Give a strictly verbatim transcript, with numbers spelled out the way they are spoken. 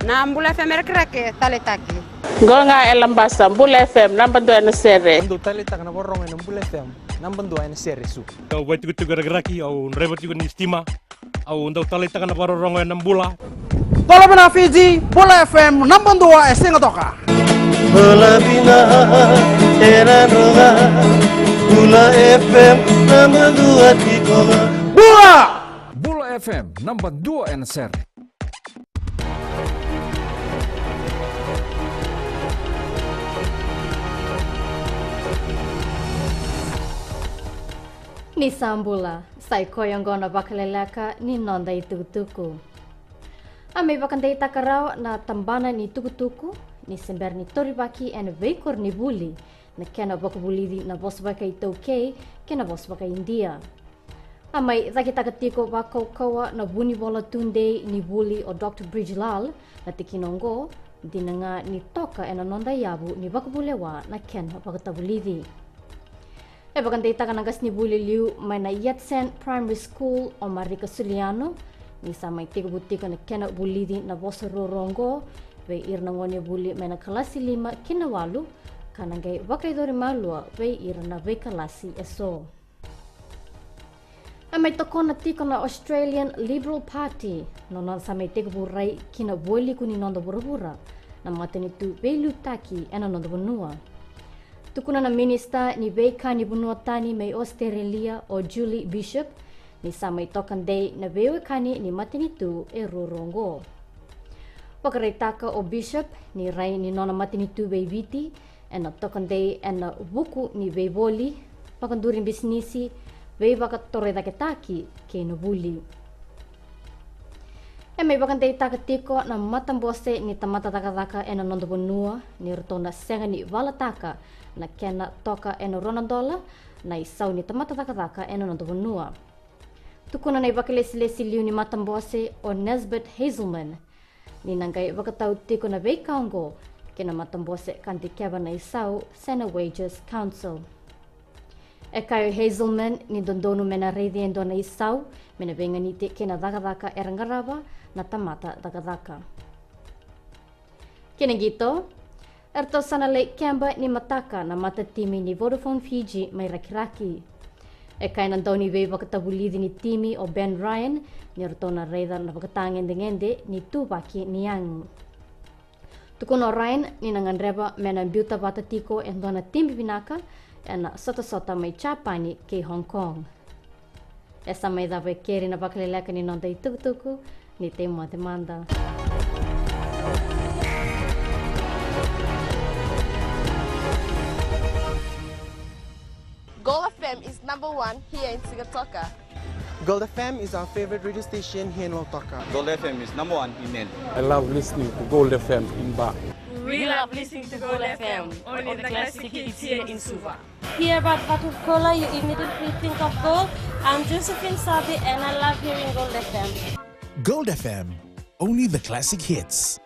Na Bula F M e Rakiraki, taleitaki. Qo ga e Labasa, Bula F M, naba dua ena sere. Au dau taleitaka na vakarorogo ena Bula F M, naba dua ena sere, Suva. Au vaitikotiko e Rakiraki, au draiva tiko ni sitima, au dau taleitaka na vakarorogo ena Bula. Bula vinaka Fiji, Bula F M, naba dua e Sigatoka. Bula vinaka e Nadroga, Bula F M, naba dua tiko ga. Bula! Bula F M, naba dua ena sere. Ni sa bula, sa i koya oqo na vakaleleka ni noda itukutuku. A mai vakadeitaka rawa na tabana ni tukutuku ni se bera ni torivaki ena veikoronivuli na kena vakavulici na vosa vakaitaukei kei na vosa vakaIdia. A mai cakitaka tiko vakaukauwa na vunivola tudei ni vuli o Doctor Bridge Lal na tikina oqo, dina ga ni toka ena noda yavu ni vakavulewa na kena vakatavulici. E vakadeitaka na qasenivuli liu mai na Yatsen Primary School o Marika Suliano ni sa mai tekivu tiko na kena vulici na vosa ruarua oqo vei ira na gonevuli mai na kalasi lima ki na walu, ka na qai vakayacori malua vei ira na veikalasi eso. A mai tokona tiko na Australian Liberal Party na nona sa mai tekivu rai ki na vualiku ni noda vuravura na matanitu veiliutaki ena noda vanua. Tukuna na minista ni veika ni vanua tani mai Ositerelia o Julie Bishop ni sa mai toka dei na veiwekani ni matanitu e ruarua oqo. Vakaraitaka o Bishop ni rai ni nona matanitu vei Viti ena toka dei ena vuku ni veivoli, vakaduri bisinisi, veivakatorocaketaki kei na vuli. E mai vakadeitaka tiko na matabose ni tamata cakacaka ena noda vanua ni ratou na sega ni valataka na kena toka ena rua na dola na isau ni tamata cakacaka ena noda vanua. Tukuna na ivakalesilesi liu ni matabose o Nesbitt Hazelman ni na qai vakatau tiko na veika oqo kei na matabose ka dikeva na isau se na Wages Council. E kaya o Hazelman ni dodonu me na raici e dua na isau me na veiganiti kei na cakacaka era qarava na tamata cakacaka. Kei na qito, eratou sa na lai keba ni mataka na matatimi ni Vodafone Fiji mai Rakiraki. E kaya na dauniveiveivakatavulici ni timi o Ben Ryan ni ratou na raica na vakatagedegede ni tuvaki ni yago. Tukuna o Ryan ni na gadreva me na biuta vata tiko e dua na timi vinaka ena sotasota mai Japani kei Hong Kong. E sa mai cava e keri na vakaleleka ni noda itukutuku, ni tei moce mada. Gold F M is number one here in Sigatoka. Gold F M is our favorite radio station here in Lautoka. Gold F M is number one in Nadi. I love listening to Gold F M in Ba. We love listening to Gold F M, only the classic hits here in Suva. Hear about Vatukoula, you immediately think of gold. I'm Josephine Sabi and I love hearing Gold F M. Gold F M, only the classic hits.